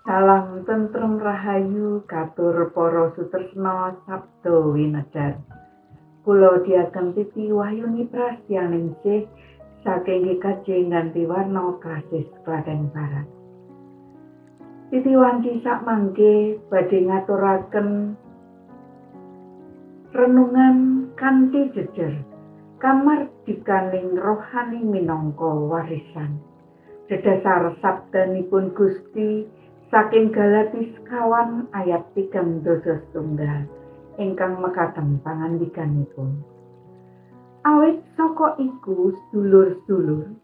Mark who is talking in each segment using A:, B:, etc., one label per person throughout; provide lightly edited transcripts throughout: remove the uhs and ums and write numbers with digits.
A: Salam tentrem rahayu katur para sutresna sabda winajar. Kula Diaken Titi Wahyuni Prasetyaningsih saking GKJ Ganti Warna Klasis Klaten Barat. Titi wanci sakmangke badhe ngaturaken renungan kanthi jejer kamardikaning rohani minangka warisan. Dedasar sabdanipun Gusti saking Galatis 4 ayat 37 ingkang mekaten pangandikanipun. Awit saka iku sedulur-sedulur,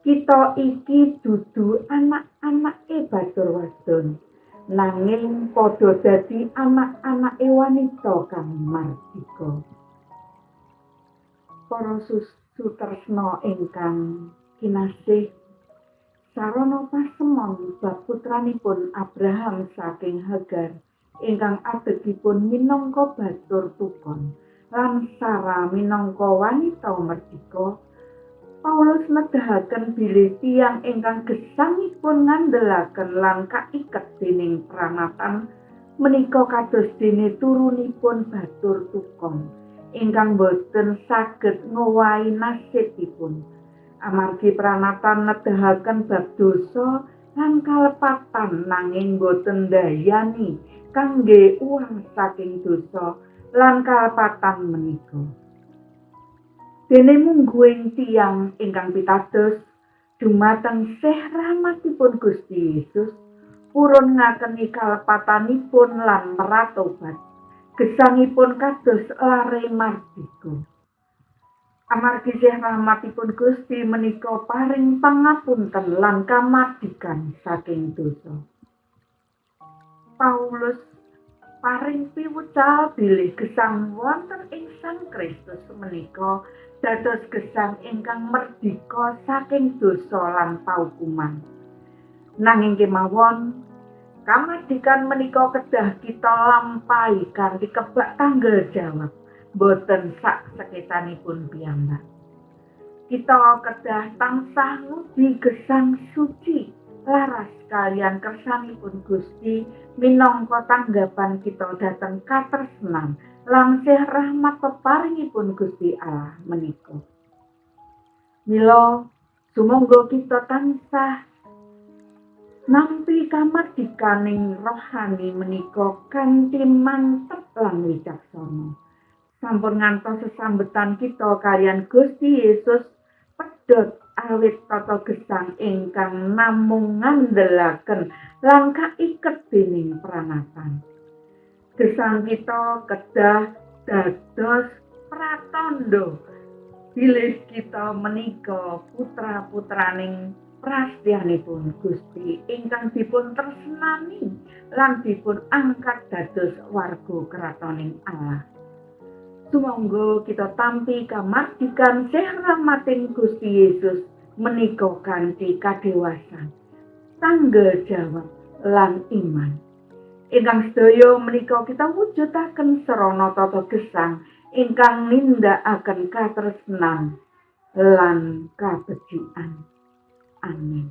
A: kita iki dudu anak-anake batur wadon, nanging padha dadi anak-anake wanita kang mardika. Para sutresna ingkang kinasih, sarana pasemon bab putranipun Abraham saking Hagar ingkang adegipun minangka batur tukon lan Sarah minangka wanita merdika, Paulus nedahaken bilih tiyang ingkang gesangipun ngandelaken lan kaiket dening pranatan menika kados dene turunipun batur tukon ingkang boten saged ngowahi nasibipun. Amargi pranatan nedahaken bab dosa lan kalepatan nanging boten ndayani kangge uwal saking dosa lan kalepatan menika. Dene mungguing tiyang ingkang pitados dumateng sih rahmatipun Gusti Yesus purun ngakeni kalepatanipun lan meratobat, gesangipun kados lare mardika. Amargi sih rahmatipun Gusti menika paring pangapunten lan kamardikan saking dosa. Paulus paring piwucal bilih gesang wonten ing Sang Kristus menika dados gesang ingkang merdika saking dosa lan paukuman. Nanging kemawon, kamardikan menika kedah kita lampahi kanthi kebak tanggal jawab, boten sak sekecanipun piyambak. Kita kedah tansah ngudi gesang suci laras kaliyan kersanipun Gusti minangka tanggapan kita dhateng katresnan lan sih rahmat peparingipun Gusti Allah menika. Mila sumangga kita tansah nampi kamardikaning rohani menika kanthi mantep lan wicaksana. Sampun ngantos sesambetan kita kaliyan Gusti Yesus pedhot awit tata gesang ingkang namung ngandelaken lan kaiket dening pranatan. Gesang kita kedah dados pratandha bilih kita menika putra-putraning prastyanipun Gusti ingkang dipun tresnani lan dipun angkat dados warga kratoning Allah. Sumangga kita tampi kamardikan sih rahmating Gusti Yesus menika kanthi kadewasan, tanggal jawab lan iman. Ingkang sedaya menika kita wujudaken sarana tata gesang ingkang nindakaken katresnan lan kabecikan. Amin.